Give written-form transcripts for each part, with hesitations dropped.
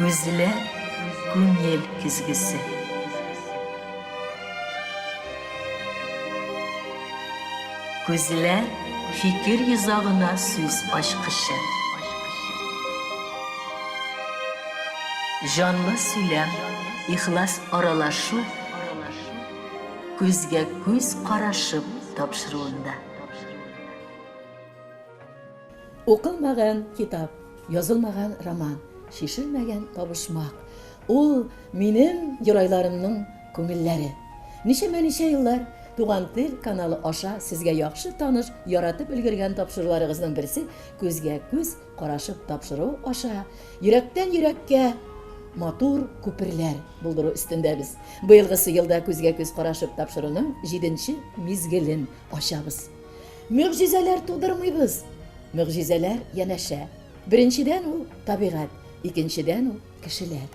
Күзләр, күңел көзгесе. Күзләр, фикер йозагына сүз ачкычы. Җанлы сөйләм, ихлас аралашу күзгә күз карашып тапшыруында. Укылмаган китап, язылмаган роман, чишелмәгән табышмак. Ул минем геройларымның күңелләре. Ничәмә-ничә еллар Туган тел каналы аша сезгә яхшы таныш, яратып өлгергән тапшыруларыгызның берсе Күзгә күз карашып тапшыруы аша йөрәктән йөрәккә матур күперләр булдыру өстендәбез. Быелгысы елда Күзгә күз карашып тапшыруның җиденче мизгелен ачабыз. Могҗизәләр тудырмыйбыз. Могҗизәләр янәшә. Беренчедән ул табигать, икенчедән ул кешеләр.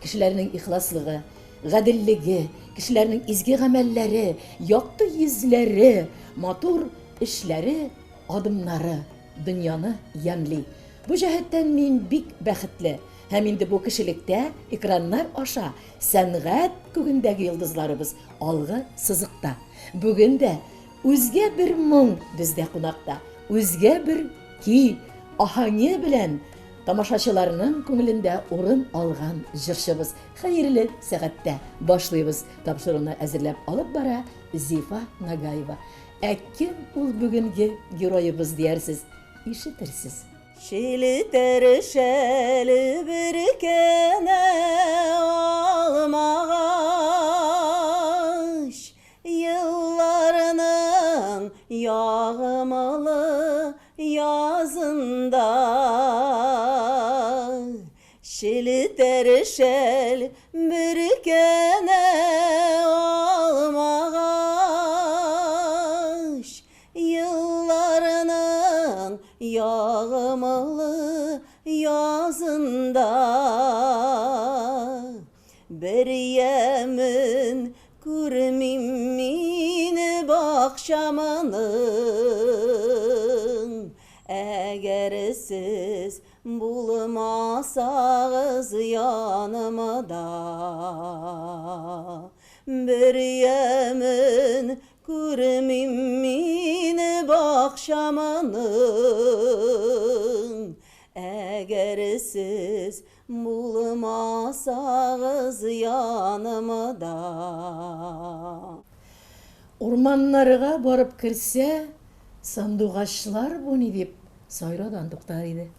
Кешеләрнең ихласлыгы, гаделлеге, кешеләрнең изге гамәлләре, якты йөзләре, матур эшләре, адымнары дөньяны ямьли. Бу җәһәттән мин бик бәхетле. Һәм инде бу кешелектә экраннар аша сәнгать күгендәге йолдызларыбыз алгы сызыкта. Бүген дә Үзгә бер моң бездә кунакта, үзгә бер көй аһәңе белән тамашачыларның күңелендә урын алган җырчыбыз. Хәерле сәгатьтә башлыйбыз. Тапшыруны әзерләп алып бара Зифа Нагаева. Ә кем ул бүгенге героебыз диярсез? Ишетерсез. Челтәр шәле бөркәнә алмагач, Елларның ягымлы язында Челтәр шәл бөркәнә алмагач. Елларның ягымлы язында Бер ямен күрмим мин бакчамның, Әгәр сез булмасагыз янымда. Бер ямен күрмим мин бакчамның, Әгәр сез Булмасагыз янымда. Урманнарга барып керсә, сандугачлар бу ни дип сайраудан туктар иде.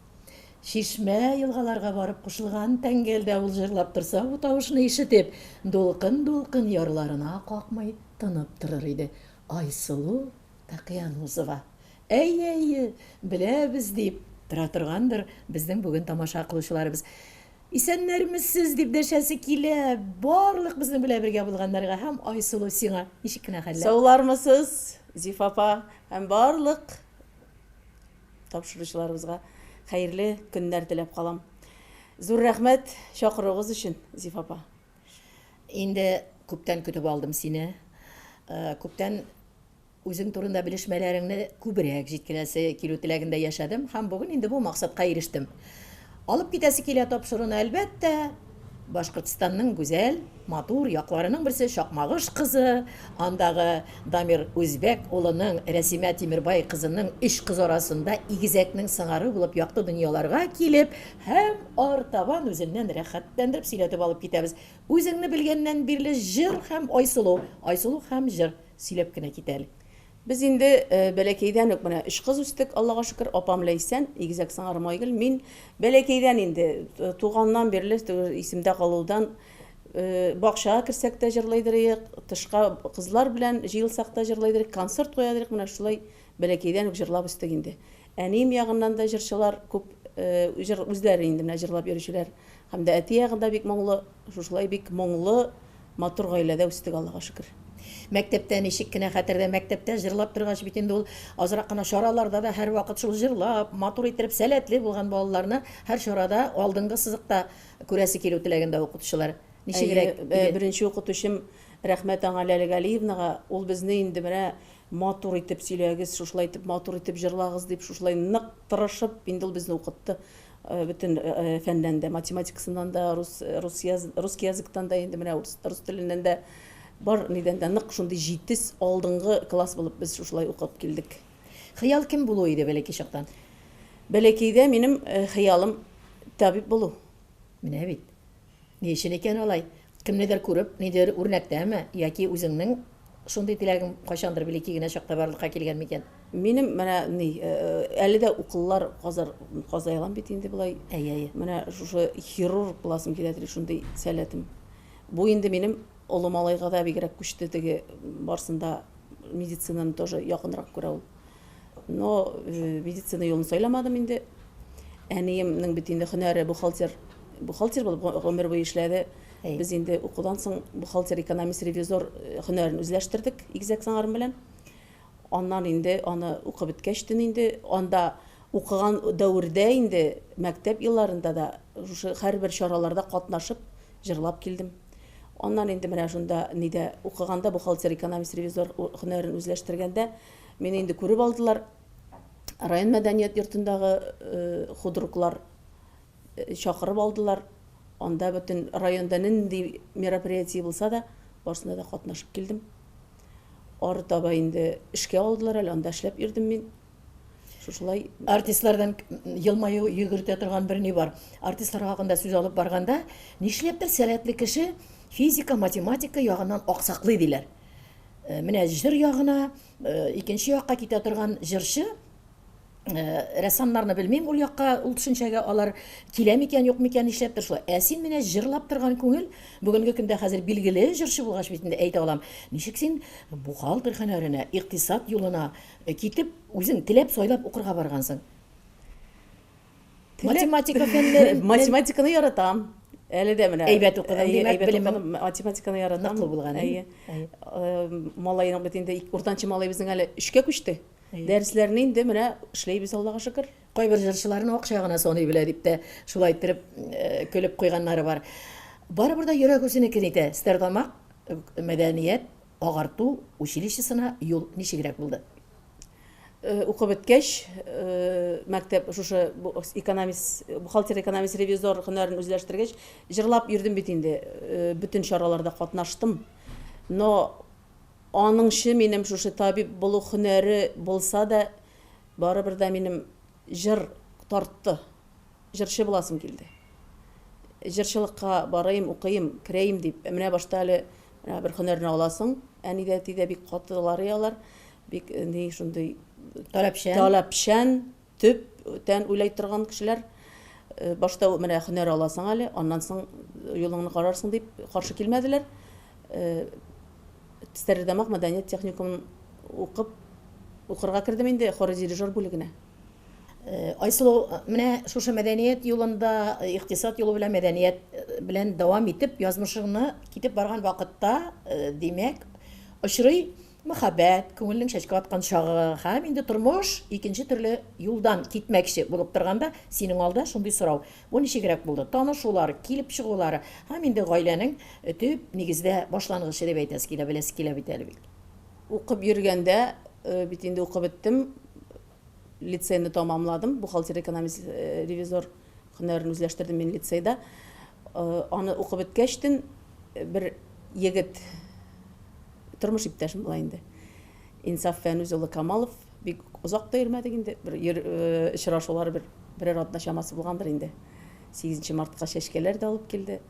Чишмә елгаларга барып кушылган тәңгәлдә ул җырлап торса, бу тавышны ишетеп, дулкын-дулкын ярларына какмый тынып торыр иде. Айсылу Тәкыянузова. Әйе, әйе, беләбез, дип тора торгандыр безнең бүген тамаша кылучыларыбыз. Исәннәрмесез, дип дәшәсе килә барлык безнең белән бергә булганнарга һәм Айсылу сиңа ничек кенә хәлләр? Саулармысыз, Зифа апа һәм барлык тапшыручыларыбызга хәерле көннәр теләп калам. Зур рәхмәт чакыруыгыз өчен, Зифа апа. Инде күптән көтеп алдым сине. Күптән Үзең турында белешмәләреңне күбрәк җиткерәсе килү теләгендә яшәдем һәм бүген инде бу максатка ирештем. Алып китәсе килә тапшыруны, әлбәттә, Башкортстанның гүзәл, матур якларының берсе Чакмагыш кызы, андагы Дамир Үзбәк улының, Рәсимә Тимербай кызының өч кыз арасында игезәкнең сыңары булып якты дөньяларга килеп һәм артабан үзеннән рәхәтләндереп сөйләтеп алып китәбез. Үзеңне белгәннән бирле җыр һәм Айсылу, Айсылу һәм җыр. Сөйләп кенә кит әле. Без инде бәләкәйдән үк менә өч кыз үстек, Аллага шөкер, апам Ләйсән, игезәк сыңарым Айгөл, мин бәләкәйдән инде, туганнан бирле, исемдә калудан, бакчага керсәк тә җырлыйдырыек, тышка кызлар белән җыелсак та җырлыйдырыек, концерт куядырыек, менә шулай бәләкәйдән үк җырлап үстек инде. Әнием ягыннан да җырчылар күп, җыр үзләре инде менә җырлап йөрүчеләр. Һәм дә әти ягында бик моңлы, шушылай бик моңлы Матур гаиләдә үстек, Аллага шөкер. Мәктәптә ничек кенә хәтердә, мәктәптә җырлап торгач бит инде ул азрак кына чараларда да һәрвакыт шул җырлап, матур иттереп, сәләтле булган балаларны һәр чарада алдынгы сызыкта күрәсе килү теләгендә укытучылар. Ничегрәк иде? Беренче укытучым, рәхмәт аңа, Ләлә Галиевнага, ул безне инде менә матур итеп сөйләгез, шушылай итеп матур итеп җырлагыз дип, шушылай нык тырышып инде ул безне укытты. Бөтен фәннән дә, математикасыннан да, рус, рус яз, русский языктан да инде менә урыс, рус теленнән дә бар нидән дә нык шундый җитез, алдынгы класс булып без шушылай укып килдек. Хыял кем булу иде бәләкәй чактан? Бәләкәйдә минем хыялым табиб булу. Менә бит. Ни өчен икән алай? Кемнедер күреп, нидер үрнәктәме, яки үзеңнең шундый теләгең кайчандыр бәләкәй генә чакта барлыкка килгән микән? Минем менә ни, әле дә уколлар казар, казый алам бит инде болай. Әйе, әйе. Менә шушы хирург буласым килә ди, шундый сәләтем. Бу инде минем олы малайга да бигрәк күчте, теге барсын да медицинаны тоже якынрак күрә ул. Но медицина юлын сайламадым инде. Әниемнең бит инде һөнәре бухгалтер. Бухгалтер булып гомер буе эшләде. Без инде укудан соң бухгалтер, экономист, ревизор һөнәрен үзләштердек игезәк сыңарым белән. Аннан инде аны укып беткәчтен инде анда укыган дәвердә инде мәктәп елларында да шушы һәрбер чараларда катнашып җырлап килдем. Аннан инде менә шунда нидә укыганда бухгалтер, экономист, ревизор һөнәрен үзләштергәндә Мине инде күреп алдылар. Район мәдәният йортындагы худруклар чакырып алдылар. Анда бөтен районда нинди мероприятие булса да, барысында да катнашып килдем. Ары таба инде эшкә алдылар әле, анда эшләп йөрдем мин. Шушылай. Артистлардан елмаю йөгертә торган бер ни бар. Артистлар хакында сүз алып барганда, нишләптер сәләтле кеше физика, математика ягыннан аксаклый диләр. Менә җыр ягына, икенче якка китә торган җырчы, рәссамнарны белмим, ул якка, ул төшенчәгә алар килә микән, юк микән, нишләптер шулай. Ә син менә җырлап торган күңел, бүгенге көндә хәзер билгеле җырчы булгач бит инде әйтә алам. Ничек син бухгалтер һөнәренә, икътисад юлына китеп, үзең теләп сайлап укырга баргансың? Математика фәннәрен Математиканы яратам. Әле дә менә. Әйбәт укыдың, димәк, әйбәт белемең укыдым, математиканы яратам. Ныклы булган, әйе. Әйе. Малайның бит инде уртанчы малай безнең әле өчкә күчте. Дәресләрне инде менә эшләйбез, Аллага шөкер. Кайбер җырчыларны акча гына саный белә дип тә шулай иттереп көлеп куйганнары бар. Барыбер дә йөрәк үзенекен итә. Стәрлетамак мәдәният агарту училищесына юл ничегрәк булды? Укып беткәч, мәктәп шушы экономист, бухгалтер, экономист, ревизор һөнәрен үзләштергәч, җырлап йөрдем бит инде, бөтен чараларда катнаштым. Но аныңчы минем шушы табиб булу һөнәре булса да, барыбер дә минем җыр тартты. Җырчы буласым килде. Җырчылыкка барыйм, укыйм, керәем дип. Менә башта әле менә бер һөнәрне аласың. Әни дә, әти дә бик катылар алар. Бик э, ни шундый таләпчән. Таләпчән, төп тән уйлай торган кешеләр. Э, башта менә һөнәр аласың әле, аннан соң юлыңны карарсың дип каршы килмәделәр. Э, Стәрлетамак мәдәният техникумын укып, укырга кердем инде хор дирижер бүлегенә. Айсылу, менә шушы мәдәният юлында, икътисад юлы белән мәдәният белән дәвам итеп, язмышыңны китеп барган вакытта, димәк, очрый мәхәббәт, күңелнең чәчкә аткан чагы һәм инде тормыш икенче төрле юлдан китмәкче булып торганда, синең алда шундый сорау. Бу ничегрәк булды? Танышулар, килеп чыгулары һәм инде гаиләнең төп нигездә башлангычы дип әйтәсе килә, беләсе килә бит әле бик. Укып йөргәндә, бит инде укып беттем, Лицейны тәмамладым, бухгалтер, экономист, ревизор һөнәрен үзләштердем мин лицейда. Аны укып беткәчтен бер егет тормыш иптәшем була инде. Инсаф Фәнүз улы Камалов, бик озак та йөрмәдек инде, бер очрашулар бер берәр атна чамасы булгандыр инде. 8 мартка чәчкәләр дә алып килде.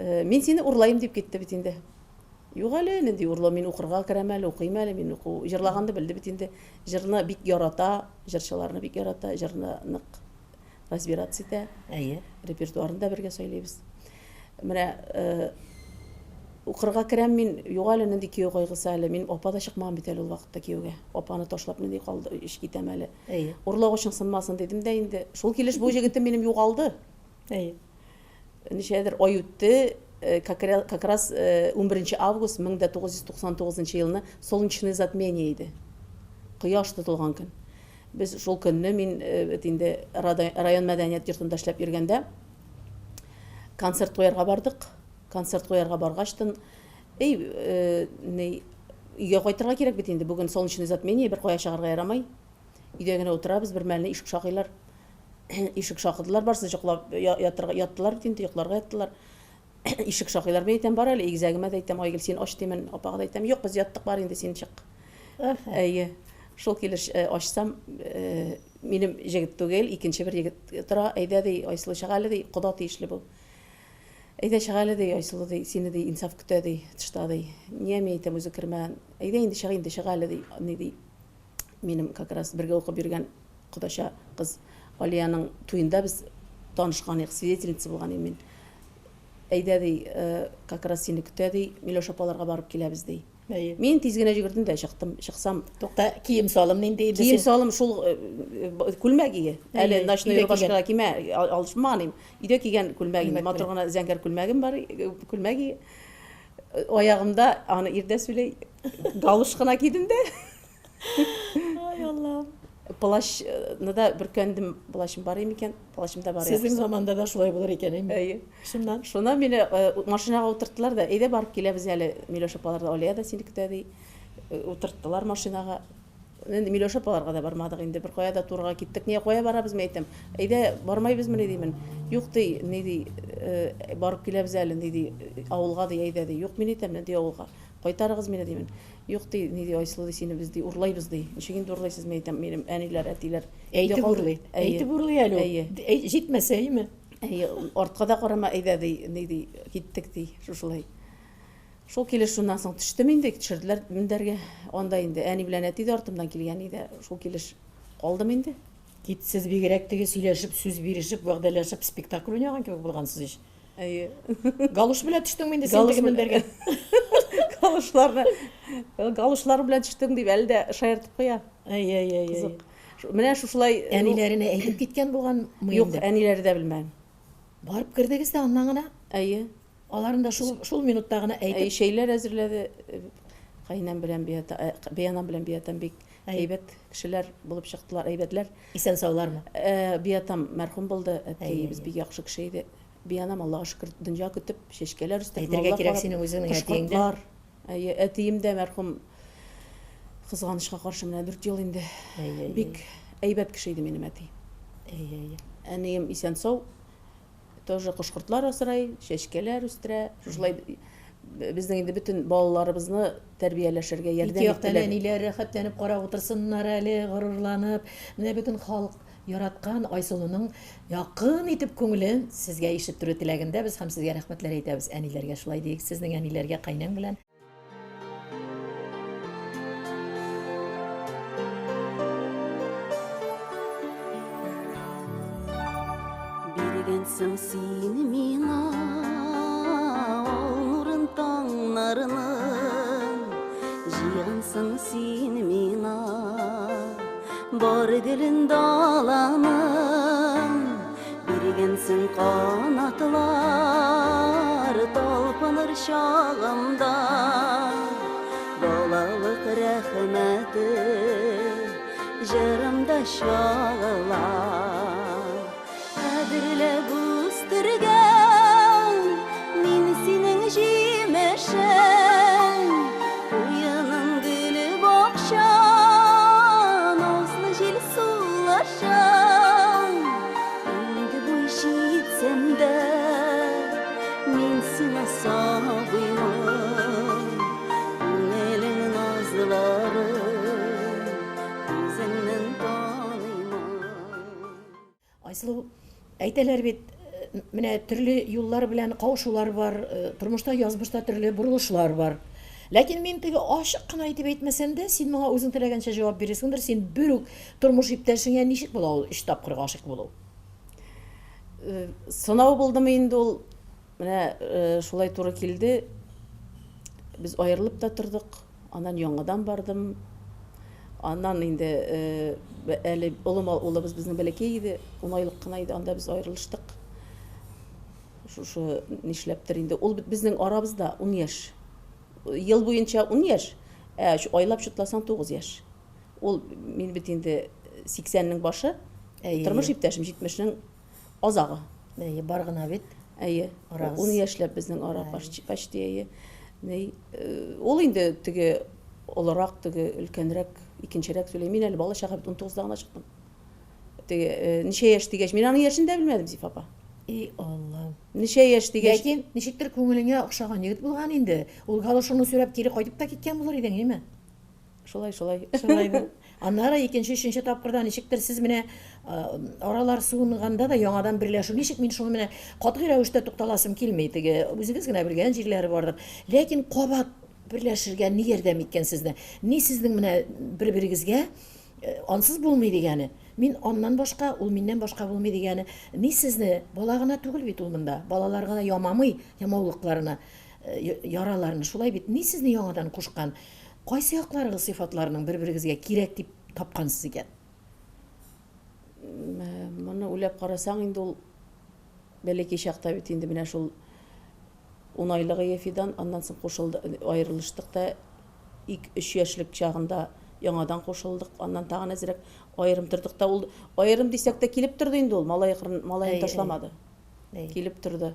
Мин сине урлаем дип китте бит инде. Юк әле, нинди урлау, мин укырга керәм әле, укыйм әле, мин уку, җырлаганны белде бит инде. Җырны бик ярата, җырчыларны бик ярата, җырны нык разбираться итә. Әйе. Репертуарын да бергә сайлыйбыз. Менә э, укырга керәм мин, юк әле, нинди кияү кайгысы әле, мин апа да чыкмаган бит әле ул вакытта кияүгә. Апаны ташлап нинди калды, эш китәм әле. Әйе. Урлау өчен сынмасын дидем дә инде. Шул килеш бу җегетем минем югалды. Әйе. Ничәдер ай үтте, как раз 11 август 1999 елны солнечное затмение иде. Кояш тотылган көн. Без шул көнне мин бит инде район мәдәният йортында эшләп йөргәндә концерт куярга бардык. Концерт куярга баргачтын, эй, ни, өйгә кайтырга кирәк бит инде, бүген солнечное затмение, бер кая чыгарга ярамый. Өйдә генә утырабыз, бер мәлне ишек шакыйлар. Ишек шакыдылар, барысы йоклап ятырга яттылар бит инде, йокларга яттылар. Ишек шакыйлар. Мин әйтәм, бар әле, игезәгемә дә әйтәм, Айгөл, син ач димен, апага да әйтәм, юк, без яттык, бар инде, син чык. Әйе. Шул килеш э, ачсам, э, минем җегет түгел, икенче бер егет тора, әйдә ди, Айсылу чык әле ди, кода тиешле бу. Әйдә чык әле ди, Айсылу ди, сине ди, Инсаф көтә ди, тышта ди. Нигә мин әйтәм, үзе кермәгән. Әйдә инде чык инде, чык әле ди, ни ди. Минем как раз бергә укып йөргән кодача кыз Алияның туенда без танышкан идек, свидетельница булган идем мин. Әйдә ди, э, как раз сине көтә ди, Миләүшә апаларга барып киләбез ди. Әйе. Мин тиз генә йөгердем дә чыктым. Чыксам, Тукта, кием-салым нинди иде? Кием-салым шул э, э, күлмәк ие. Әле Әйе, ночной өйдә рубашкага кигән. кимә, алышмаган идем. Өйдә кигән күлмәк инде. Күлмәк Матур белән. гына зәңгәр күлмәгем бар, күлмәк ие. Аягымда, аны ирдә сөйли, галуш кына кидем дә. Ай Аллам. Плащны да бөркәндем, плащым бар микән? Плащым да бар. Сезнең заманда да шулай булыр икән, әйме? Әйе. Шуннан. Шуннан мине э, машинага утырттылар да, әйдә барып киләбез әле, Миләүшә апалар да, Алия да сине көтә ди. Э, утырттылар машинага. Инде Миләүшә апаларга да бармадык инде, бер кая да турыга киттек. Нигә кая барабыз, мин әйтәм. Әйдә, бармайбызмыни димен. Юк ди, ни ди, э, барып киләбез әле, ни ди, авылга ди, әйдә ди. Юк, мин әйтәм, нинди авылга? Кайтарыгыз мине димен. Юк ди, ни ди, Айсылу ди, сине без ди урлайбыз ди. Ничек инде урлайсыз, мин әйтәм, минем әниләр, әтиләр. Әйтеп Өйдә калды. урлый. Әйе. Әйтеп урлый әле ул. Әйе. Әй, җитмәсә, әйеме? Әйе, артка да карама, әйдә ди, ни ди, киттек ди, шушылай. Шул килеш шуннан соң төштем инде, төшерделәр мендәргә. Анда инде әни белән әти дә артымнан килгән иде, шул килеш калдым инде. Кит, сез бигрәк теге сөйләшеп, сүз бирешеп, вәгъдәләшеп спектакль уйнаган кебек булгансыз ич. Әйе. Галуш белән төштеңме инде син теге мендәргә? Галушларны, галушлар белән төштең дип әле дә шаяртып куя. Әй, әй, әй. Кызык. Менә шушылай. Әниләренә әйтеп киткән булган мы Юк, әниләре дә белмәгән. Барып кердегез дә аннан гына? Әйе. Аларын да шул, шул минутта гына әйтеп. Әйе, чәйләр әзерләде. Кайнам белән бията, биянам белән биятам бик әйбәт кешеләр булып чыктылар, әйбәтләр. Исән-саулармы? Биятам мәрхүм булды, әткәебез бик яхшы кеше иде. Биянам, Аллага шөкер, дөнья көтеп, чәчкәләр үстереп, Әйтергә кирәк, синең үзеңнең әтиең дә. Әйе, әтием дә мәрхүм, кызганычка каршы, менә 4 ел инде. Бик әйбәт кеше иде минем әти. Әйе, әйе. Әнием исән-сау, тоже кош-кортлар асрай, чәчкәләр үстерә. Шушылай безнең инде бөтен балаларыбызны тәрбияләшергә ярдәм Ике яктан иттеләр. әниләр рәхәтләнеп карап утырсыннар әле, горурланып. Менә бөтен халык яраткан Айсылуның якын итеп күңелен сезгә ишеттерү теләгендә без һәм сезгә рәхмәтләр әйтәбез. Әниләргә шулай диик, сезнең әниләргә кайнәң белән. Биргәнсең син миңа ал нурын таңнарның, Җыйгансың син миңа бар гөлен даланың. Биргәнсең канатлар талпыныр чагымда, Балалык рәхмәте җырымда чагыла. Кадерләп үстергән мин синең җимешең, Куеның гөле бакча, назлы җил сулышың. Инде буй җитсәм дә, мин сиңа сабыймын. Күңелең назларын үзеңнең таныймын. Айсылу, әйтәләр бит, менә төрле юллар белән кавышулар бар, тормышта, язмышта төрле борылышлар бар. Ләкин мин теге ачык кына итеп әйтмәсәм дә, син моңа үзең теләгәнчә җавап бирерсеңдер, син бер үк тормыш иптәшеңә ничек була ул өч тапкыр гашыйк булу? Сынау булдымы инде ул? Менә шулай туры килде. Без аерылып та тордык. Аннан яңадан бардым. Аннан инде әле олы мал улыбыз безнең бәләкәй иде, ун айлык кына иде, анда без аерылыштык. Шушы нишләптер инде. Ул бит безнең арабызда 10 яшь. Ел буенча 10 яшь, ә айлап чутласаң 9 яшь. Ул мин бит инде 80-нең башы, тормыш иптәшем 70-нең азагы. Әйе, бар гына бит. Әйе, Арагыз. 10 яшьләп безнең ара почти, почти әйе. Ни, э, ул инде теге олырак, теге өлкәнрәк, икенчерәк сөйли. Мин әле бала чага бит 19-да гына чыктым. Теге, э, ничә яшь дигәч, мин аның яшен дә белмәдем, Зифа апа. И Аллам. Ничә яшь дигәч. Ләкин ничектер күңелеңә охшаган егет булган инде. Ул галошыңны сөйрәп кире кайтып та киткән булыр идең, әйме? Шулай, шулай. Шулай. Аннары икенче, өченче тапкырда ничектер сез менә аралар суынганда да яңадан берләшү. Ничек мин шуны менә катгый рәвештә тукталасым килми, теге үзегез генә белгән җирләре бардыр. Ләкин кабат берләшергә ни ярдәм иткән сезне? Ни сезнең менә бер-берегезгә ансыз булмый дигәне? Мин аннан башка, ул миннән башка булмый дигәне. Ни сезне, бала гына түгел бит ул монда. Балалар гына ямамый ямаулыкларны, яраларны. Шулай бит. Ни сезне яңадан кушкан? Кайсы якларыгыз сыйфатларының бер-берегезгә кирәк дип тапкансыз икән? Моны уйлап карасаң, инде ул бәләкәй чакта бит инде менә шул ун айлыгы Ефидан, аннан соң кушылды, аерылыштык та, ик, өч яшьлек чагында яңадан кушылдык, аннан тагын әзрәк аерым тордык та, ул аерым дисәк тә килеп торды инде ул, малай малаен ташламады. Килеп торды.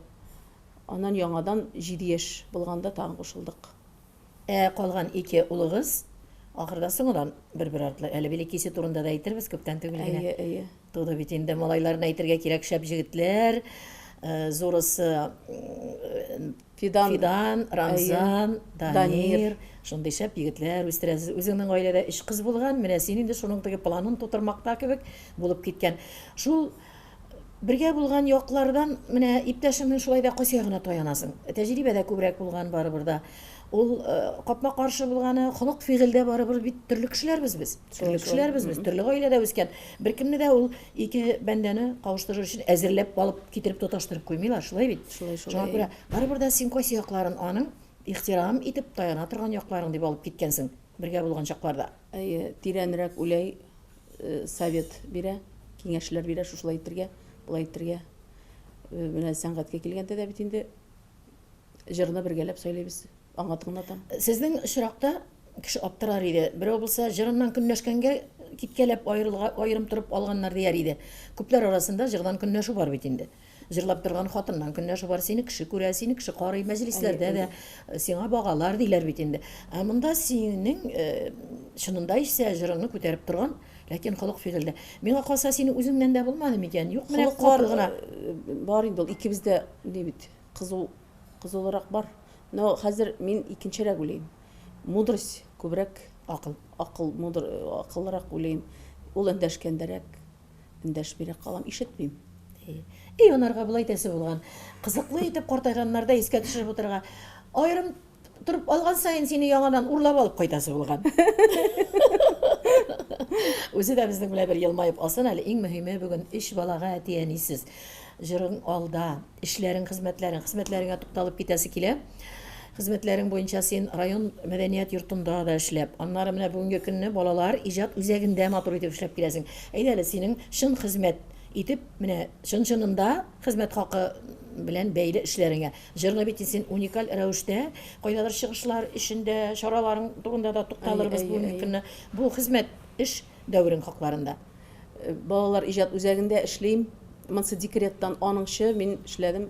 Аннан яңадан 7 яшь булганда тагын кушылдык. Ә калган ике улыгыз ахырда соңыдан бер-бер артлы. Әле великийсы турында да әйтербез, күптән түгел генә. Әйе, әйе. Туды бит инде малайларны әйтергә кирәк, шәп җегетләр. Э, зурысы Фидан, Фидан, Рамзан, Данир. Шундый шәп егетләр үстерәсез. Үзеңнең гаиләдә өч кыз булган, менә син инде шуның теге планын тутырмакта кебек булып киткән. Шул Бергә булган яклардан менә иптәшеңнең шулай да кайсы ягына таянасың? Тәҗрибә дә күбрәк булган барыбер да. Ул э, капма-каршы булганы, холык-фигыльдә барыбер бит төрле кешеләрбез без. Төрле кешеләрбез без, төрле гаиләдә үскән. Беркемне дә ул ике бәндәне кавыштырыр өчен әзерләп алып китереп тоташтырып куймыйлар, шулай бит? Шулай, шулай. Шуңа күрә барыбер дә син кайсы якларын аның ихтирам итеп таяна торган якларың дип алып киткәнсең бергә булган чакларда. Әйе, тирәнрәк уйлай совет бирә, киңәшләр бирә, шушылай итергә, болай итергә. Менә сәнгатькә килгәндә дә бит инде җырны бергәләп сайлыйбыз, аңа тыңлатам. Сезнең очракта кеше аптырар иде. Берәү булса, җырыннан көнләшкәнгә киткәләп аерылга, аерым торып алганнар дияр иде. Күпләр арасында җырдан көнләшү бар бит инде. Җырлап торган хатыннан көнләшү бар, сине кеше күрә, сине кеше карый, мәҗлесләрдә дә э, сиңа багалар диләр бит инде. Ә монда синең э, чынында исә җырыңны күтәреп торган, ләкин холык фигыльдә. Миңа калса, синең үзеңнән дә булмады микән? Юк, менә капыл гына. Э, бар инде ул, икебез дә ни бит, кызу, кызулырак бар. Но хәзер мин икенчерәк уйлыйм. Мудрость күбрәк акыл. Акыл, мудр, акыллырак уйлыйм. Ул эндәшкәндәрәк Эндәшмирәк калам, ишетмим. И, анарга болай әйтәсе булган. Кызыклы итеп картайганнарда искә төшереп утырырга. Аерым торып алган саен сине яңадан урлап алып кайтасы булган. Үзе дә безнең белән бер елмаеп алсын әле. Иң мөһиме бүген өч балага әти-әнисез. Җырың алда, эшләрең, хезмәтләрең, хезмәтләреңә тукталып китәсе килә. Хезмәтләрең буенча син район мәдәният йортында да эшләп, аннары менә бүгенге көнне балалар иҗат үзәгендә матур итеп эшләп киләсең. Әйдә әле, синең чын хезмәт итеп, менә чын-чынында хезмәт хакы белән бәйле эшләреңә. Җырны бит син уникаль рәвештә, кайдадыр чыгышлар эчендә, чараларың турында да тукталырбыз бүгенге көнне. Бу хезмәт, эш дәверең хакларында. Балалар иҗат үзәгендә эшлим. Монсы декреттан аныңчы мин эшләдем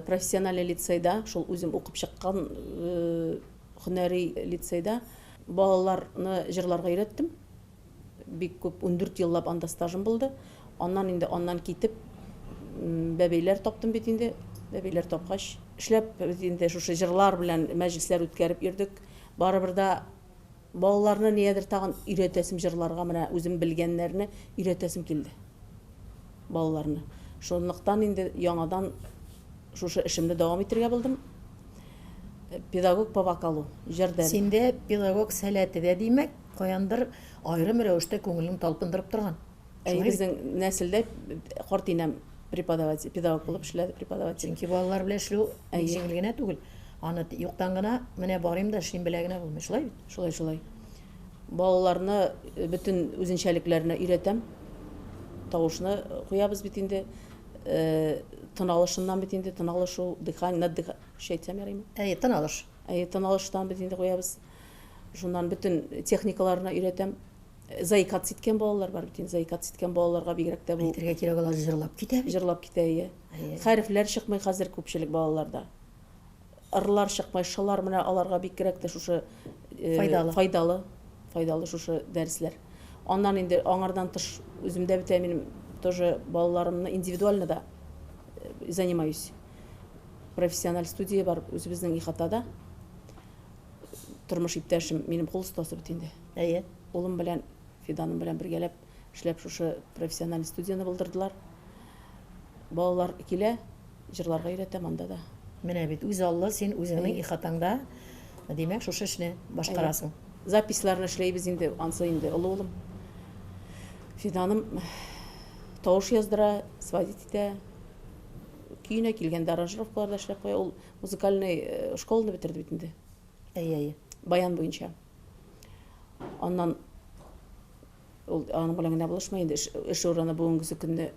профессиональный лицейда, шул үзем укып чыккан һөнәри лицейда балаларны җырларга өйрәттем. Бик күп, 14 еллап анда стажым булды. Аннан инде аннан китеп бәбәйләр таптым бит инде. Бәбәйләр тапкач, эшләп бит инде шушы җырлар белән мәҗлесләр үткәреп йөрдек. Барыбер да Балаларны ниядер тагын өйрәтәсем җырларга, менә үзем белгәннәрне өйрәтәсем килде. Балаларны. Шунлыктан инде яңадан шушы эшемне дәвам итергә булдым. Педагог по вокалу, җыр дәресе. Синдә педагог сәләте дә, димәк, каяндыр аерым рәвештә күңелең талпындырып торган. Әйе, безнең нәселдә карт инәм преподаватель, педагог булып эшләде, преподаватель. Чөнки балалар белән эшләү бик җиңел генә түгел. Аны юктан гына менә барыйм да эшлим белә генә булмый, шулай бит? Шулай, шулай. Балаларны э, бөтен үзенчәлекләренә өйрәтәм. Тавышны куябыз бит инде. Э, тын алышыннан бит инде, тын алышу, дыхание, над дыхание, әйтсәм ярыймы? Әйе, тын алыш. Әйе, тын алыштан бит инде куябыз. Шуннан бөтен техникаларына өйрәтәм. Заикаться иткән балалар бар бит инде. Заикаться иткән балаларга бигрәк тә бу. Әйтергә кирәк, алар җырлап китә бит. Җырлап китә, әйе. Хәрефләр чыкмый хәзер күпчелек балаларда. Ырлар чыкмый, шылар менә аларга бигрәк тә шушы файдалы. Файдалы, файдалы шушы дәресләр. Аннан инде аңардан тыш үземдә бит минем тоже балаларымны индивидуально да занимаюсь. Профессиональ студия бар үзебезнең ихатада. Тормыш иптәшем минем кул остасы бит инде. Әйе. Улым белән, Фиданым белән бергәләп эшләп шушы профессиональ студияне булдырдылар. Балалар килә, җырларга өйрәтәм анда да. Менә бит үз аллы син үзеңнең ихатаңда, димәк, шушы эшне башкарасың. Записьларны эшләйбез инде, ансы инде олы улым. Фиданым тавыш яздыра, сводить итә. Көенә килгәндә аранжировкалар да эшләп куя. Ул музыкальный школаны бетерде бит инде. Әйе, әйе. Баян буенча. Аннан ул аның белән генә булышмый инде, эш урыны бүгенгесе көнне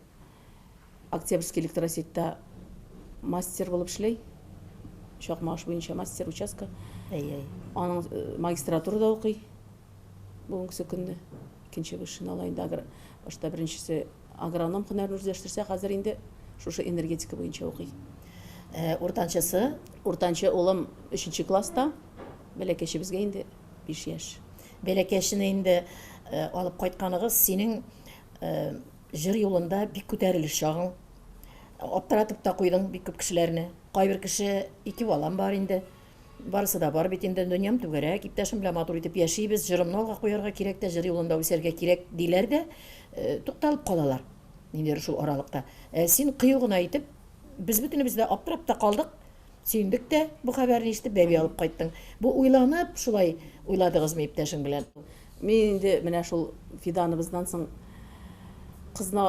Октябрьский электросетьта мастер булып эшли. Чакмагыш буенча мастер участка. Әйе, әйе. Аның магистратурада укый бүгенгесе көнне. Икенче высший ала инде агро. Башта беренчесе агроном һөнәрен үзләштерсә, хәзер инде шушы энергетика буенча укый. Уртанчысы? Уртанчы улым 3 класста. Бәләкәчебезгә инде 5 яшь. Бәләкәчне инде алып кайтканыгыз синең җыр юлында бик күтәрелеш чагың. Аптыратып та куйдың бик күп кешеләрне. Кайбер кеше, ике балам бар инде. Барысы да бар бит инде, дөньям түгәрәк, иптәшем белән матур итеп яшибез, җырымны алга куярга кирәк тә, җыр юлында үсәргә кирәк, диләр дә, тукталып калалар. Ниндидер шул аралыкта. Ә син кыю гына итеп, без бөтенебез дә аптырап та калдык, сөендек тә бу хәбәрне ишетеп, бәби алып кайттың. Бу уйланып шулай уйладыгызмы иптәшең белән? Мин инде менә шул Фиданыбыздан соң кызны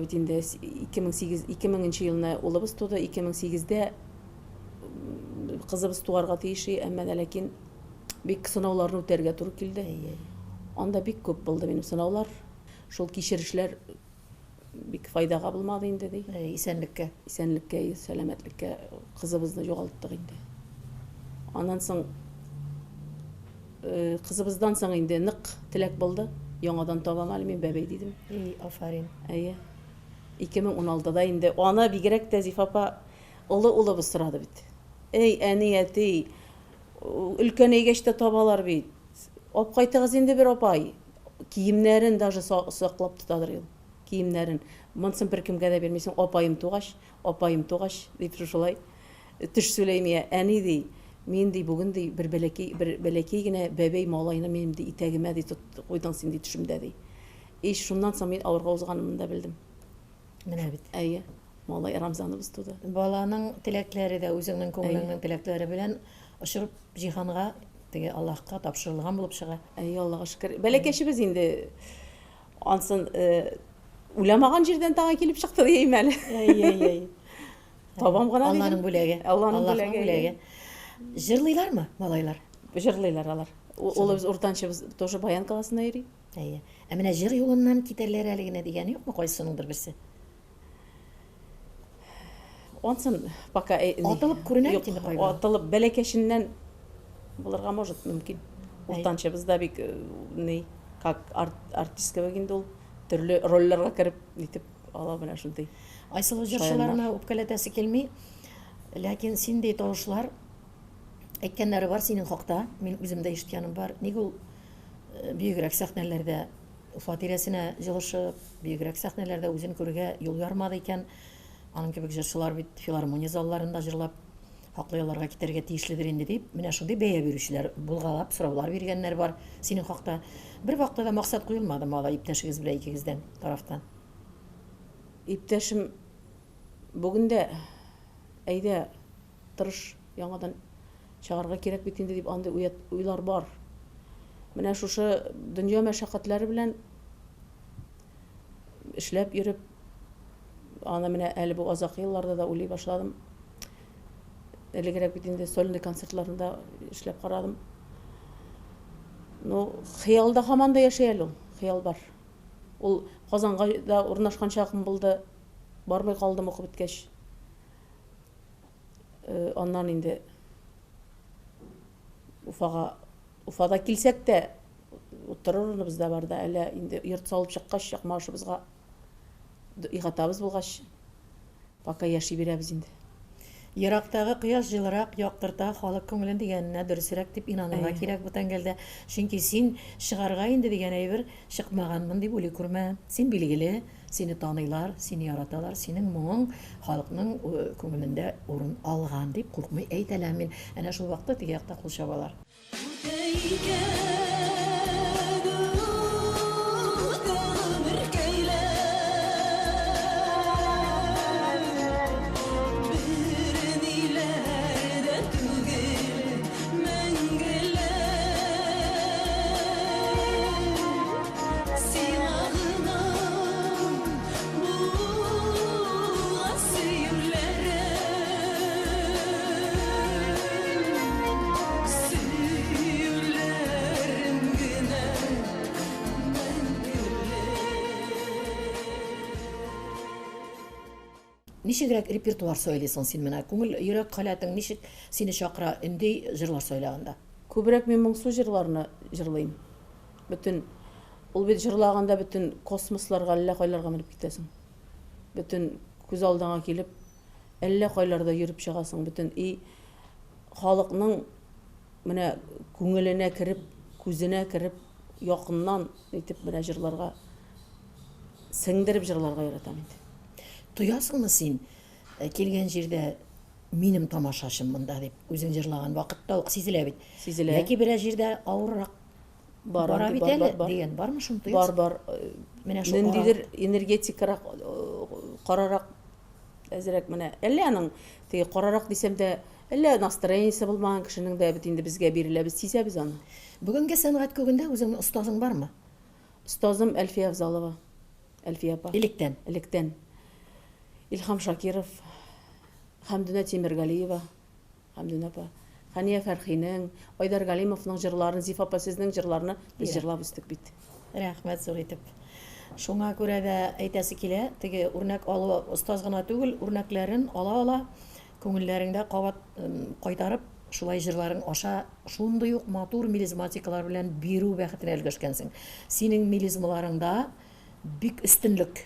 бит инде 2008, 2000 елны улыбыз туды, 2008-дә кызыбыз туарга тиеш, әмма дә ләкин бик сынауларны үтәргә туры килде. Анда бик күп булды минем сынаулар. Шул кичерешләр бик файдага булмады инде, ди. Исәнлеккә. Исәнлеккә, сәламәтлеккә кызыбызны югалттык инде. Аннан соң кызыбыздан соң инде нык теләк булды. Яңадан табам әле мин бәбәй дидем. И, афәрин. Әйе. 2016-да инде аны бигрәк тә Зифа апа олы улыбыз сорады бит. Эй, әни, әти, өлкәнәйгәч тә табалар бит. Алып кайтыгыз инде бер апай. Киемнәрен даже саклап тотадыр ул. Киемнәрен. Монсын беркемгә дә бирмисең. Апаем тугач, апаем тугач, дип шушылай төш сөйләйми. Әни ди, мин ди бүген ди бер бәләкәй, бер бәләкәй генә бәбәй малайны минем ди итәгемә ди тот куйдың син ди төшемдә ди. И шуннан соң мин авырга узганымны да белдем. Менә бит. Әйе. Малай Рамзаныбыз туды. Баланың теләкләре дә үзеңнең күңелеңнең теләкләре белән очырып җиһанга, теге Аллаһка тапшырылган булып чыга. Әйе, Аллага шөкер. Бәләкәчебез инде ансын уйламаган җирдән тагын килеп чыкты диим әле. Әйе, әйе, әйе. Табам гына дидем. Алланың бүләге. Алланың бүләге. Бүләге. Җырлыйлармы малайлар? Җырлыйлар алар. Улыбыз уртанчыбыз тоже баян классына йөри. Әйе. Ә менә җыр юлыннан китәрләр әле генә дигәне юкмы кайсыныңдыр берсе? Ансын пока атылып күренә бит инде кайбер. Атылып бәләкәченнән булырга может мөмкин. Уртанчыбыз да бик ни, как артист кебек инде ул төрле рольләргә кереп нитеп ала менә шундый. Айсылу җырчыларына үпкәләтәсе килми. Ләкин синдей тавышлар әйткәннәре бар синең хакта. Мин үзем дә ишеткәнем бар. Ник ул бөегрәк сәхнәләрдә Уфа тирәсенә җылышып, бөегрәк сәхнәләрдә үзен күрергә юл ярмады икән. Аның кебек җырчылар бит филармония залларында җырлап, хаклы ялларга китәргә тиешледер инде дип, менә шундый бәя бирүчеләр булгалап, сораулар биргәннәр бар синең хакта. Бер вакытта да максат куелмадымы алай иптәшегез белән икегездән тарафтан? Иптәшем бүген дә, әйдә, тырыш, яңадан чыгарга кирәк бит инде дип андый уйлар бар. Менә шушы дөнья мәшәкатьләре белән эшләп йөреп, аны менә әле бу азакы елларда да уйлый башладым. Элегрәк бит инде сольный концертларында эшләп карадым. Ну, хыялда һаман да яши әле ул, хыял бар. Ул Казанга да урнашкан чагым булды, бармый калдым укып беткәч. Аннан инде Уфага, Уфада килсәк тә, утырыр урыныбыз да бар да, әллә инде йорт салып чыккач, Чакмагышыбызга ихатабыз булгач, пока яши бирәбез инде. Ерактагы кояш җылырак яктырта халык күңелен дигәненә дөресрәк дип инанырга кирәк бу тәңгәлдә. Чөнки син чыгарга инде дигән әйбер чыкмаганмын дип уйлый күрмә. Син билгеле, сине таныйлар, сине яраталар, синең моңың халыкның күңелендә урын алган дип куркмый әйтәләм мин. Әнә шул вакытта теге якта кул чабалар. Үтә икән, үтә гомеркәйләр, Берниләр дә түгел мәңгелек. Сиңа гына була сөюләрем. Сөюләрем генә мәңгелек. Ничегрәк репертуар сайлыйсың син менә? Күңел, йөрәк халәтең ничек сине чакыра, өнди җырлар сайлаганда? Күбрәк мин моңсу җырларны җырлыйм. Бөтен ул бит җырлаганда бөтен космосларга әллә кайларга менеп китәсең. Бөтен күз алдыңа килеп, әллә кайларда йөреп чыгасың, бөтен и халыкның менә күңеленә кереп, күзенә кереп, якыннан итеп менә җырларга, сеңдереп җырларга яратам инде. Тоясыңмы син, килгән җирдә минем тамашачым монда дип, үзең җырлаган вакытта ук сизелә бит. Сизелә. Яки берәр җирдә авыррак Бар, бара андый, бит бар, әле бар, бар. дигән, бармы шуны Бар, тоясың? бар. Менә шул Ниндидер аралык. энергетикарак, карарак әзрәк менә. Әллә аның теге карарак дисәм дә, әллә настроениесе булмаган кешенең дә бит инде безгә бирелә, без сизәбез аны. Бүгенге сәнгать күгендә үзеңнең остазың бармы? Остазым Әлфия Авзалова. Әлфия апа. Электән. Электән. Илһам Шакиров, Хәмдүнә Тимергалиева, Хәмдүнә апа. Хәния Фәрхинең, Айдар Галимовның җырларын, Зифа апа сезнең җырларны без җырлап үстек бит. Рәхмәт зур итеп. Шуңа күрә дә әйтәсе килә, теге үрнәк алу остаз гына түгел, үрнәкләрен ала-ала, күңелләреңдә кабат кайтарып, шулай җырларың аша шундый ук матур мелизматикалар белән бирү бәхетенә өлгәшкәнсең. Синең мелизмаларыңда бик өстенлек.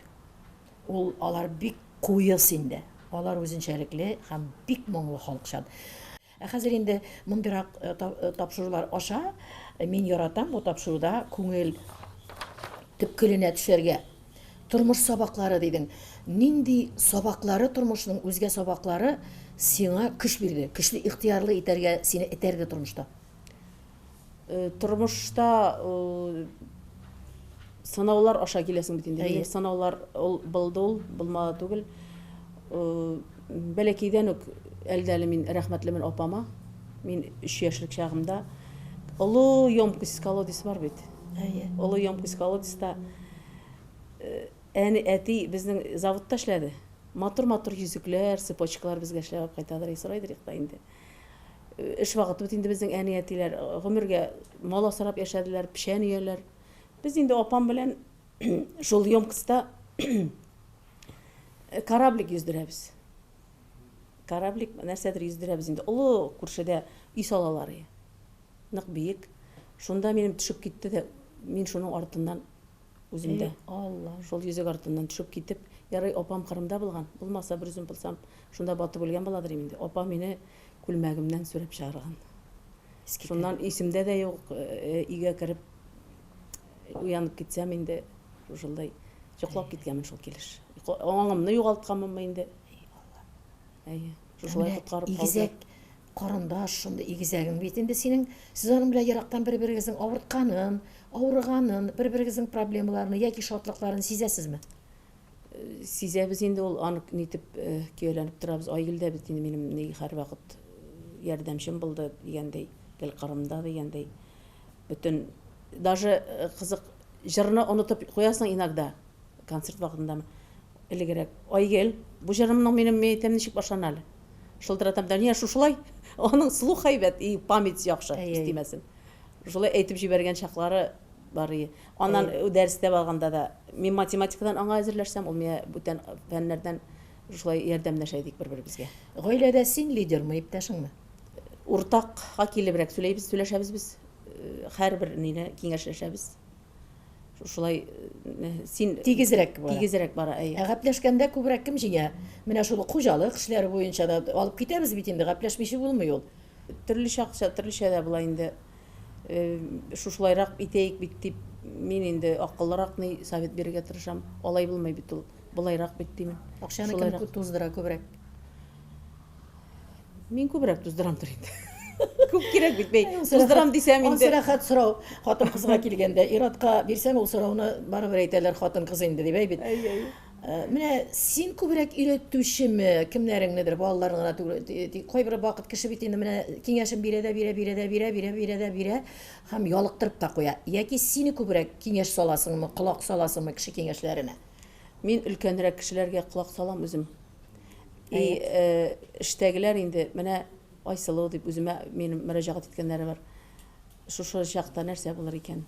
Ул алар бик куе синдә. Алар үзенчәлекле һәм бик моңлы халыкчан. Ә хәзер инде мондыйрак тапшырулар аша мин яратам бу тапшыруда күңел төпкеленә төшәргә. Тормыш сабаклары дидең. Нинди сабаклары тормышның үзгә сабаклары сиңа көч бирде, көчле ихтыярлы итәргә сине этәрде тормышта? Тормышта сынаулар аша киләсең бит инде. Әйе. Сынаулар ул булды ул, булмады түгел. Бәләкәйдән үк әле дә әле мин рәхмәтлемен апама. Мин 3 яшьлек чагымда олы емкость колодец бар бит. Әйе. Олы емкость колодецта әни, әти безнең заводта эшләде. Матур-матур йөзекләр, цепочкалар безгә эшләп алып кайтадыр, сорайдыр та инде. Эш вакыты бит инде безнең әни әтиләр гомергә мал асрап яшәделәр, печән өяләр. Без инде апам белән шул емкостьта кораблик йөздерәбез. Кораблик нәрсәдер йөздерәбез инде. Олы күршедә өй салалар. Нык биек. Шунда минем төшеп китте дә, мин шуның артыннан үзем дә. Алла. Шул йөзек артыннан төшеп китеп, ярый апам Кырымда булган, булмаса бер үзем булсам, шунда батып үлгән буладыр инде. Апа мине күлмәгемнән сүрәп чыгарган. Шуннан исемдә дә юк, өйгә кереп уянып китсәм инде шушындай йоклап киткәнмен шул килеш. Аңымны югалтканмынмы инде? Әйе, шушылай коткарып калды. Игезәк карындаш, шундый игезәгең бит инде синең. Сез аның белән ерактан бер-берегезнең авыртканын, авырганын, бер-берегезнең проблемаларын яки шатлыкларын сизәсезме? Сизәбез инде ул, аны нитеп көяләнеп торабыз. Айгөл дә бит инде минем ни һәрвакыт ярдәмчем булды дигәндәй, гел кырымда дигәндәй. Бөтен даже кызык җырны онытып куясың иногда концерт вакытында. Элегрәк Айгөл, бу җырымның минем мин әйтәм ничек башлана әле. Шылтыратам да, не шушылай. Аның слух әйбәт и память яхшы, күз тимәсен. Шулай әйтеп җибәргән чаклары бар. Аннан дәрестә барганда да мин математикадан аңа әзерләшсәм, ул миңа бүтән фәннәрдән шулай ярдәмләшә идек бер-беребезгә. Гаиләдә син лидермы, иптәшеңме? Уртакка килебрәк сөйләйбез, сөйләшәбез без. Һәрбер нине киңәшләшәбез. Шулай син тигезрәк бара. Тигезрәк бара, әйе. Ә гәпләшкәндә күбрәк кем җиңә? Менә шул хуҗалык эшләре буенча да алып китәбез бит инде, гәпләшмичә булмый ул. Төрле чакча, төрлечә дә була инде. Шушылайрак итәек бит дип, мин инде акыллырак ни совет бирергә тырышам. Алай булмый бит ул, болайрак бит димен. Акчаны кем туздыра күбрәк? Мин күбрәк туздырамдыр инде. Күп кирәк бит, бәй. Туздырам дисәм инде. Ансы рәхәт сорау. Хатын-кызга килгәндә, ир-атка бирсәң, ул сорауны барыбер әйтәләр, хатын-кыз инде дип, әй бит. Әй, әй. Менә син күбрәк өйрәтүчеме, кемнәреңнедер, балаларны гына түгел, кайбер вакыт кеше бит инде менә киңәшен бирә дә бирә, бирә дә бирә, бирә, бирә дә бирә һәм ялыктырып та куя. Яки сине күбрәк киңәш саласыңмы, колак саласыңмы кеше киңәшләренә? Мин өлкәнрәк кешеләргә колак салам үзем. И эштәгеләр инде менә Айсылу дип үземә минем мөрәҗәгать иткәннәре бар. Шушы чакта нәрсә булыр икән?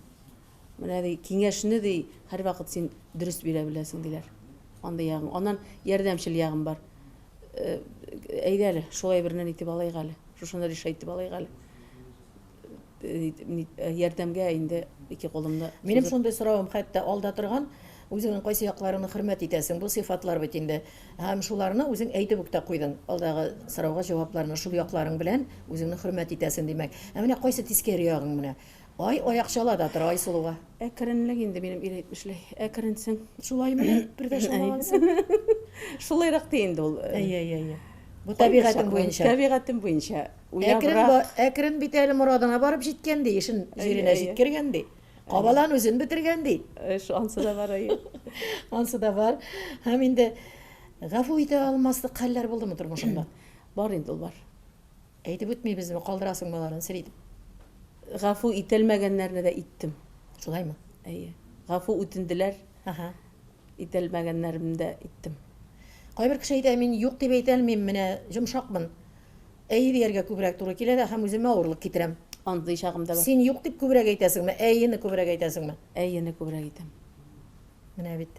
Менә ди, киңәшне ди, һәрвакыт син дөрес бирә беләсең диләр. Андый ягың. Аннан ярдәмчел ягым бар. Әйдә әле, шулай берне итеп алыйк әле. Шушыны решать итеп алыйк әле. Ярдәмгә инде ике кулымны. Минем шундый соравым хәтта алда торган, үзеңнең кайсы якларыңны хөрмәт итәсең? Бу сыйфатлар бит инде. Һәм шуларны үзең әйтеп үк тә куйдың. Алдагы сорауга җавапларны шул якларың белән үзеңне хөрмәт итәсең, димәк. Ә менә кайсы тискәре ягың менә? Ай аяк чала да тора Айсылуга. Әкренлек инде минем ир әйтмешли. Әкренсең. Шулаймыни? Бер дә шуламагансың. Шулайрак ди инде ул. Әйе, әйе, әйе. Бу табигатең буенча. Табигатем буенча. Әкрен, әкрен бит әле морадына барып җиткән ди, эшен җиренә җиткергән ди. Кабалан үзен бетергән ди. Эш ансы да бар, әйе. Ансы да бар. Һәм инде гафу итә алмаслык хәлләр булдымы тормышыңда? Бар инде ул бар. Әйтеп үтмибезме, калдырасыңмы аларын сер итеп? Гафу ителмәгәннәрне дә иттем. Шулаймы? Әйе. Гафу үтенделәр. Ага. Ителмәгәннәрне дә иттем. Кайбер кеше әйтә, мин юк дип әйтә алмыйм, менә йомшакмын. Әйе дияргә күбрәк туры килә дә һәм үземә авырлык китерәм. Андый чагым да бар. Син юк дип күбрәк әйтәсеңме, әйене күбрәк әйтәсеңме? Әйене күбрәк әйтәм. Менә бит.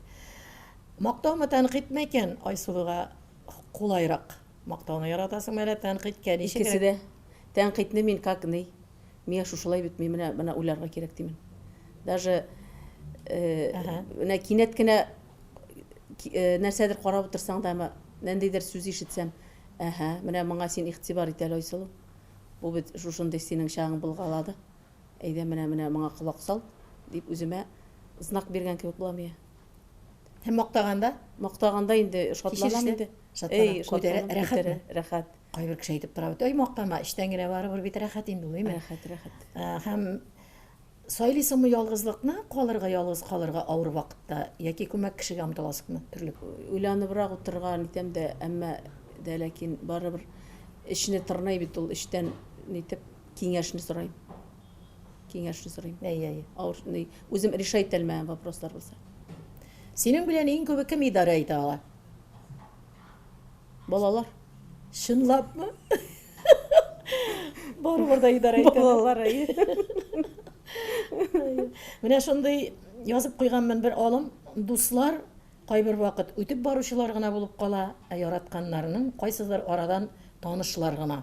Мактаумы, тәнкыйтьме икән Айсылуга кулайрак? Мактауны яратасыңмы әллә тәнкыйтькә ничегрәк? Икесе дә. Тәнкыйтьне мин как ни. Миңа шушылай бит, мин менә менә уйларга кирәк димен. Даже менә кинәт кенә нәрсәдер карап утырсаң да, ниндидер сүз ишетсәм, Әһә, менә моңа син игътибар ит әле, Айсылу. Бу бит шушындый синең чагың булгалады. Әйдә, менә, менә моңа колак сал, дип үземә знак биргән кебек була миңа. Һәм мактаганда? Мактаганда инде шатланам инде. Шатланам. Күтәрә, рәхәтме? Рәхәт. Кайбер кеше әйтеп тора бит, ой, мактама, эчтән генә барыбер бит рәхәт инде ул, әйме? Рәхәт, рәхәт. Һәм Сайлыйсыңмы ялгызлыкны, калырга ялгыз калырга авыр вакытта, яки күмәк кешегә омтыласыңмы? Төрле. Уйланыбрак утырырга нитәм дә, әмма дә ләкин барыбер эчне тырный бит ул, эчтән нитеп киңәшне сорыйм. Киңәшне сорыйм. Әйе, әйе. Авыр, ни, үзем решать итә алмаган вопрослар булса. Синең белән иң күбе кем идарә итә ала? Балалар. Чынлапмы? Барыбер да идарә итә. Балалар, әйе. Менә шундый язып куйганмын бер алым. Дуслар кайбер вакыт үтеп баручылар гына булып кала, ә яратканнарының кайсыдыр арадан танышлар гына.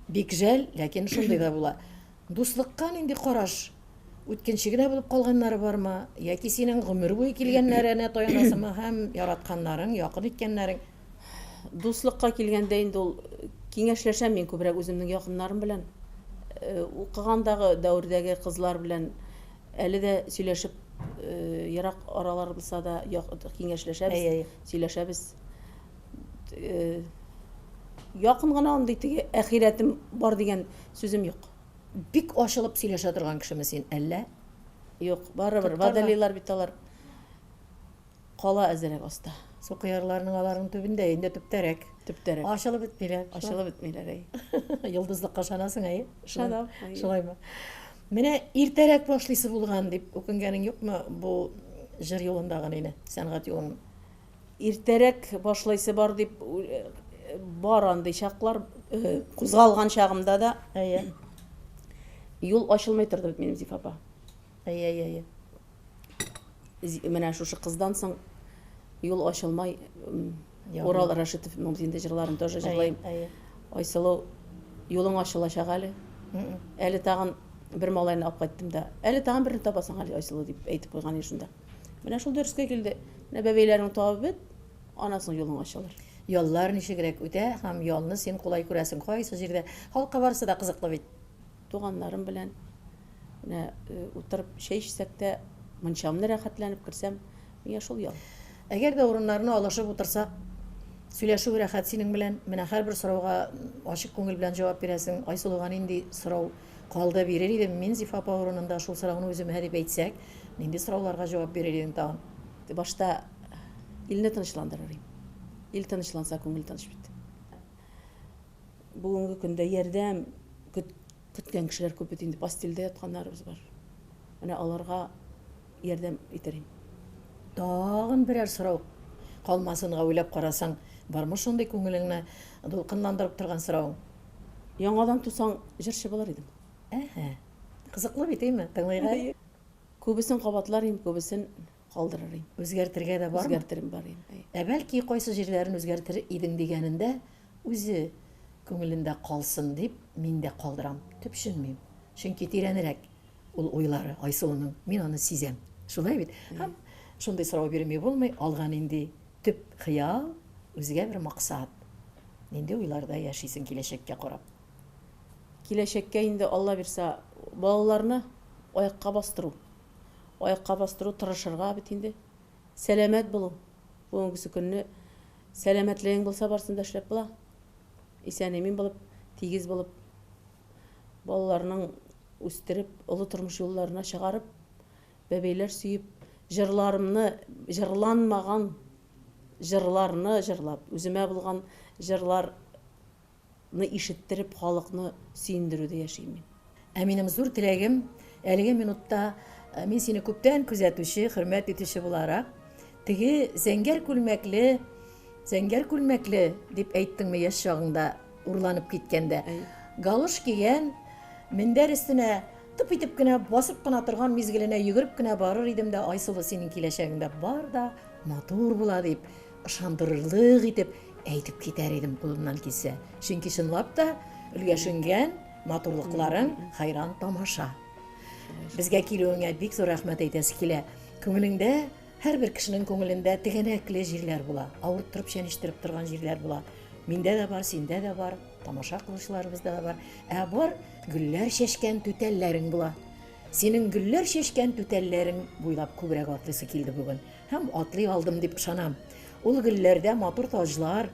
Бик жәл, ләкин шундый да була. Дуслыкка нинди караш? Үткенче генә булып калганнары бармы? Яки синең гомер буе килгәннәренә таянасыңмы һәм яратканнарың, якын иткәннәрең? Дуслыкка килгәндә инде ул киңәшләшәм мин күбрәк үземнең якыннарым белән. Укыгандагы дәвердәге кызлар белән әле дә сөйләшеп, ерак аралар булса да киңәшләшәбез, сөйләшәбез. Якын гына андый теге әхирәтем бар дигән сүзем юк. Бик ачылып сөйләшә торган кешеме син, әллә? Юк, барыбер, водолейлар бит алар кала әзерәк аста. Су кыярларының аларның төбендә, инде төптәрәк. Төптәрәк. Ачылып бетмиләр. Ачылып бетмиләр, әй. Йолдызлыкка ышанасың, әй? Ышанам. Шулаймы? Менә иртәрәк башлыйсы булган дип үкенгәнең юкмы бу җыр юлындагы нине, сәнгать юлын? Иртәрәк башлыйсы бар дип бар андый чаклар, кузгалган чагымда да. Әйе. Юл ачылмый торды бит минем, Зифа апа. Әйе, әйе, әйе. Менә шушы кыздан соң юл ачылмай. Урал Рашитовның инде җырларын тоже җырлыйм. Айсылу, юлың ачылачак әле. Әле тагын. Бер малайны алып кайттым да, әле тагын берне табасың әле, Айсылу, дип әйтеп куйган иде шунда. Менә шул дөрескә килде. Менә бәбәйләреңне табып бет, аннан соң юлың ачылыр. Яллар ничегрәк үтә һәм ялны син кулай күрәсең кайсы җирдә? Халыкка барысы да кызыклы бит. Туганнарым белән менә утырып чәй эчсәк тә, мунчамны рәхәтләнеп керсәм, миңа шул ял. Әгәр дә урыннарны алышып утырсак, сөйләшү рәхәт синең белән. Менә һәрбер сорауга ачык күңел белән җавап бирәсең. Айсылуга нинди сорау калды бирер идем мин Зифа апа урынында шул сорауны үземә дип әйтсәк, нинди сорауларга җавап бирер идең тагын? Башта илне тынычландырыр идем. Ил тынычланса, күңел тыныч бит. Бүгенге көндә ярдәм көткән кешеләр күп бит инде, постельдә ятканнарыбыз бар. Менә аларга ярдәм итер идем. Тагын берәр сорау калмасынга уйлап карасаң, бармы шундый күңелеңне дулкынландырып торган соравың? Яңадан тусаң, җырчы булыр идем. Әһә. Кызыклы бит, әйме? Тыңлыйк әле. Күбесен кабатлар идем, күбесен калдырыр идем. Үзгәртергә дә бармы? Үзгәртерем бар идем. Ә бәлки кайсы җирләрен үзгәртер идең дигәнендә үзе күңелендә калсын дип мин дә калдырам. Төпченмим. Чөнки тирәнрәк ул уйлары Айсылуның. Мин аны сизәм. Шулай бит? Һәм шундый сорау бирми булмый, алга нинди төп хыял, үзгә бер максат. Нинди уйларда яшисең киләчәккә карап? Киләчәккә инде Алла бирсә, балаларны аякка бастыру. Аякка бастыру, тырышырга бит инде. Сәламәт булу. Бүгенгесе көнне сәламәтлегең булса барсын да эшләп була. Исән-имин булып, тигез булып, балаларның үстереп, олы тормыш юлларына чыгарып, бәбәйләр сөеп, җырларымны, җырланмаган җырларны җырлап, үземә булган җырларны ишеттереп, халыкны сөендерүдә яшим мин. Ә минем зур теләгем, әлеге минутта мин сине күптән күзәтүче, хөрмәт итүче буларак, теге зәңгәр күлмәкле, зәңгәр күлмәкле дип әйттеңме яшь чагыңда, урланып киткәндә, галош кигән, мендәр өстенә тып итеп кенә басып кына торган мизгеленә йөгереп кенә барыр идем дә, Айсылу, синең киләчәгеңдә бар да матур була дип, ышандырырлык итеп әйтеп китәр идем кулымнан килсә. Чөнки чынлап та өлгәшенгән матурлыкларың хайран тамаша. Безгә килүеңә бик зур рәхмәт әйтәсе килә. Күңелеңдә, һәрбер кешенең күңелендә тегәнәкле җирләр була, авырттырып чәнечтереп торган җирләр була. Миндә дә бар, синдә дә бар, тамаша кылучыларыбызда да бар. Ә бар гөлләр чәчкән түтәлләрең була. Синең гөлләр чәчкән түтәлләрең буйлап күбрәк атлыйсы килде бүген. Һәм атлый алдым дип ышанам. Ул гөлләрдә матур таҗлар,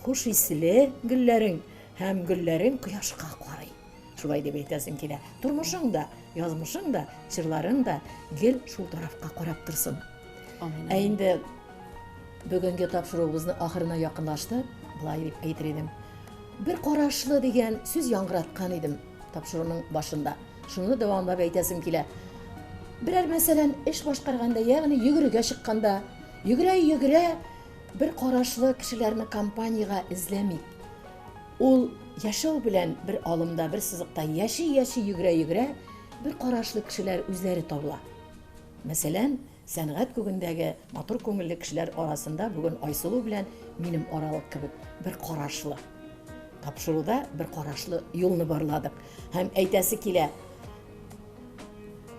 хуш исле гөлләрең һәм гөлләрең кояшка карый. Шулай дип әйтәсем килә. Тормышың да, язмышың да, җырларың да гел шул тарафка карап торсын. Амин. Ә инде бүгенге тапшыруыбызны ахырына якынлашты, былай дип әйтер идем. Бер карашлы дигән сүз яңгыраткан идем тапшыруның башында. Шуны дәвамлап әйтәсем килә. Берәр мәсәлән, эш башкарганда, ягъни йөгерергә чыкканда, йөгерә-йөгерә бер карашлы кешеләрне компаниягә эзләмик. Ул яшәү белән бер алымда, бер сызыкта яши-яши йөгерә-йөгерә бер карашлы кешеләр үзләре табыла. Мәсәлән, сәнгать күгендәге матур күңелле кешеләр арасында бүген Айсылу белән минем аралык кебек бер карашлы. Тапшыруда бер карашлы юлны барладык. Һәм әйтәсе килә,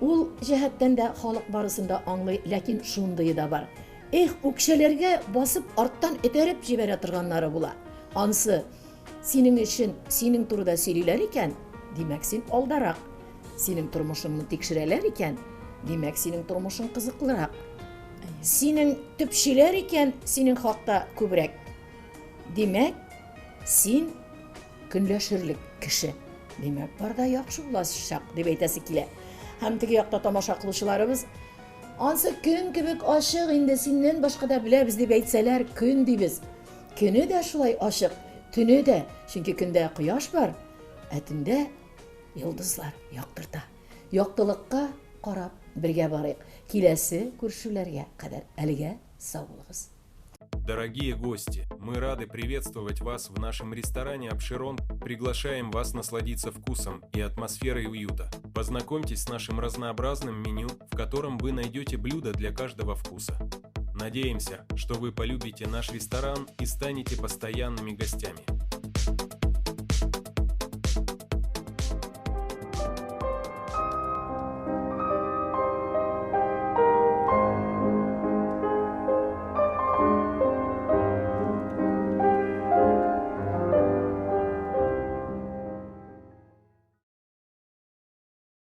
ул җәһәттән дә халык барысын да аңлый, ләкин шундые да бар. Эх, үкчәләргә басып арттан этәреп җибәрә торганнары була. Ансы синең өчен, синең турыда сөйлиләр икән, димәк, син алдарак. Синең тормышыңны тикшерәләр икән, димәк, синең тормышың кызыклырак. Синең төпчеләр икән, синең хакта күбрәк. Димәк, син көнләшерлек кеше. Димәк, бар да яхшы булачак дип әйтәсе килә. Һәм теге якта тамаша кылучыларыбыз, ансы көн кебек ачык инде, синнән башка да беләбез дип әйтсәләр, көн дибез. Көне дә шулай ачык, төне дә, чөнки көндә кояш бар, ә төндә йолдызлар яктырта. Яктылыкка карап бергә барыйк. Киләсе күршүләргә кадәр әлегә сау булыгыз. Дорогие гости, мы рады приветствовать вас в нашем ресторане «Апшерон». Приглашаем вас насладиться вкусом и атмосферой уюта. Познакомьтесь с нашим разнообразным меню, в котором вы найдете блюда для каждого вкуса. Надеемся, что вы полюбите наш ресторан и станете постоянными гостями.